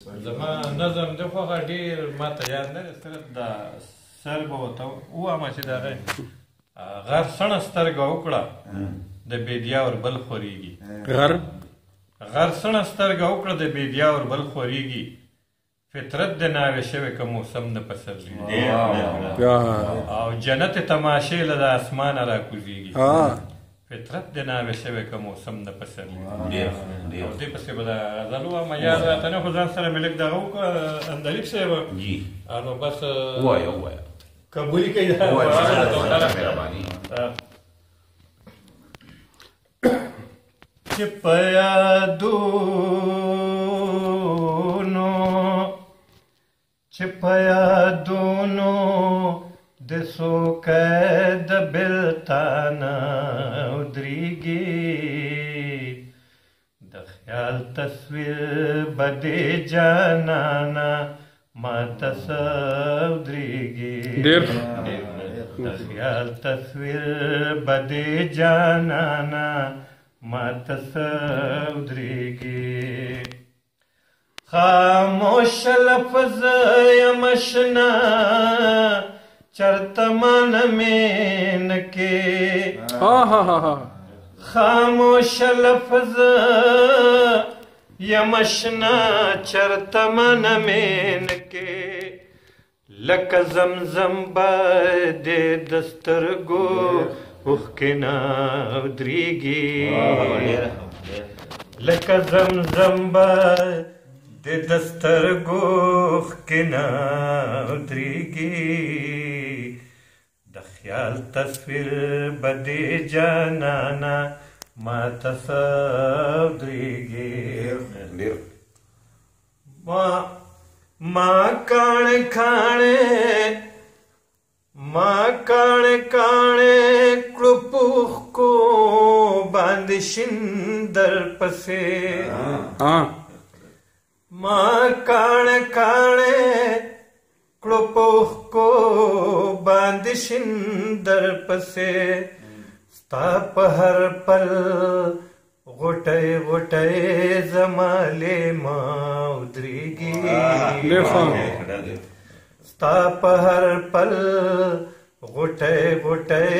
زما نظم دی خو هغه ډېر ما ته یاد نه دی، صرف د سر به ورته ووایم چې د هغې غر سڼه سترګه وکړه د بېدیا ور بل خورېږي. غر سڼه سترګه وکړه د بېدیا ور بل خورېږي، فطرت د ناوې شوی که موسم د پسرلي او جنت تماشې له د اسمانه راکوزېږي. فطرت د ناوې شوی که موسم د پسرلي. او دې پسې به دا غزل ووایم، یاد راته نه، خو ځان سره مې لږ دغه وکړه. اندلیب صاحب جي نو بس ووایه ووایه، قبولي کوي. مهرباني. چې په یادونو، چې په یادونو د څوکۍ د بلتانه ودرېږي، د خیال تصویر به دې جانانه ما ته څه ودرېږي. ډېر د خیال تصویر به دې جانانه ما ته څه ودرېږي. خاموش لفظ یم اشنا چرته من مین کې، خاموش لفظ یم اشنا چرته من مین کې، لکه زمزم به دې د سترګو اوښکې نه ودرېږي، لکه زمزم به د دسترګو اوښکې نه ودرېږي. د خیال تصویر به دې جانانه ما ته څه ودرېږي. ما کاڼې کاڼې، ما کاڼې کاڼې کړو په اوښکو باندې شین در پسې، ما کاڼې کاڼې کړو په اوښکو باندې شین در پسې، ستا په هر پل غوټۍ غوټۍ زما لېمه ودرېږي، ستا په هر پل غوټۍ غوټۍ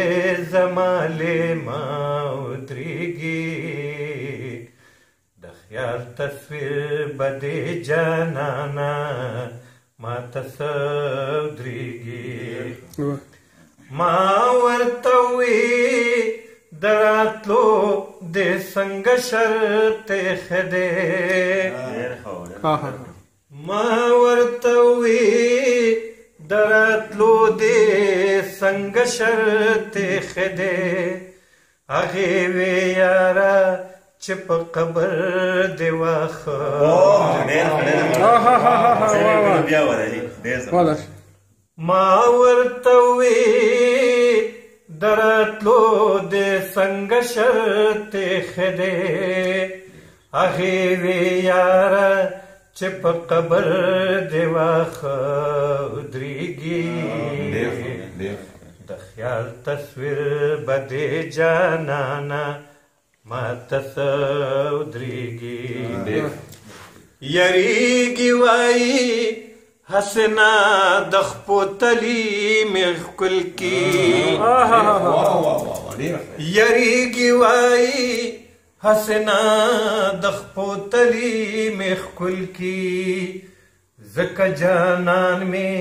زما لېمه ودرېږي. د خیال تصویر به دې جانانه ما ته څه ودرېږي. ما ورته وی د راتلو دې څنګه شرط ښه دی، ما ورته وی د راتلو دې څنګه شرط ښه دی، هغې وی یاره چې په قبر دې واخه. ما ورته وی د راتلو دې څنګه شرط ښه دی، هغې وی یاره چې په قبر دې واخه ودرېږي. د خیال تصویر به دې جانانه ما ته څه ودرېږي. یریږي وایي حسنا د خپو تلي مې ښکل کي، یریږي وایي حسنا د خپو تلي مې ښکل کي، ځکه جانان مې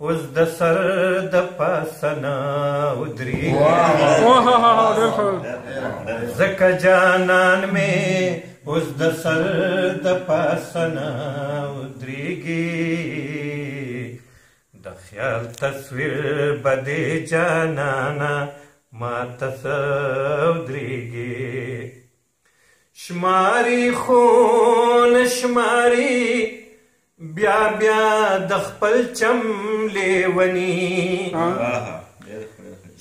اوس د سر د پاسه نه ودرېږي، ځکه جانان مې اوس د سر د پاسه نه ودرېږي. د خیال تصویر به دې جانانه ما ته څه ودرېږي. شماري خون شماري بیا بیا د خپل چم لیوني،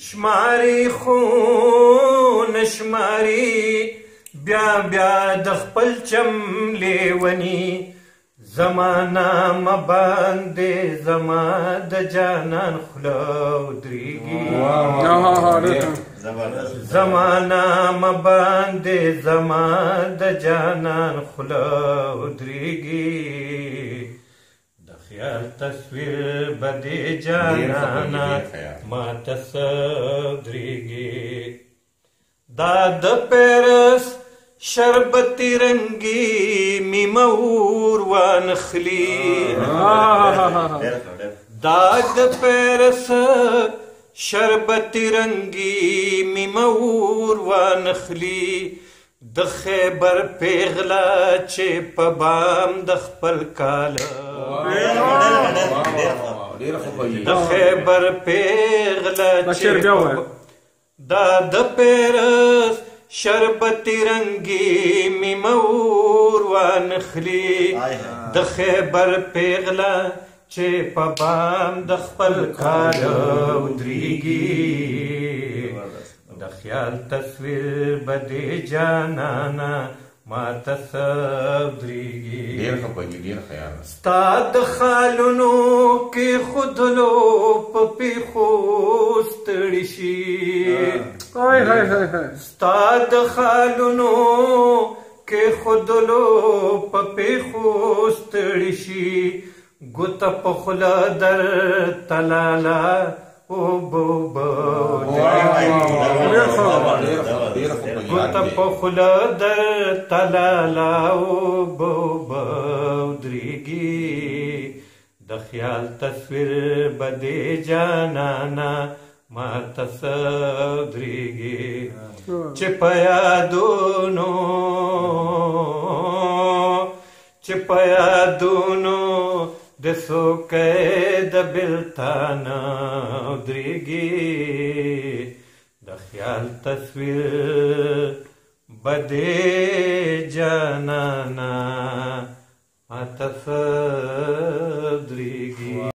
شماري خون شماري بیا بیا د خپل چم لیوني، زما نامه باندې زما د جانان خوله ودرېږي، زما نامه باندې زما د جانان خوله ودرېږي، د خیال تصویر به دې جانانه ما ته څه ودرېږي. دا د پیرس شربتي رنګي میمه اور وانخلي، دا د پیرس شربتي رنګي میمه اور وانخلي، د خیبر پیغله چې په بام د خپل کاله، د خیبر پیغله چې دا د پیرس شربتي رنګي میمه اور وانخلي، د خیبر پیغله چې په بام د خپل کاله ودرېږي، د خیال تصویر به دې جانانه ما ته څه ودرېږي. ډېر ښه پوهېږي، ډېر ښه یار. ستا د خالونو کې خودلو په پېښو ستړي شي، ستا د خالونو کې خودلو په پېښو ستړي شي، ګوته په خوله در تلاله اوبه اوبه ګوته په خوله در تلاله اوبه اوبه ودرېږي، د خیال تصویر به دې جانانه ما ته څه ودرېږي. چې په یادونو، چې په یادونو د څوکۍ د بېلتانه ودرېږي، د خیال تصویر به دې جانانه ما ته څه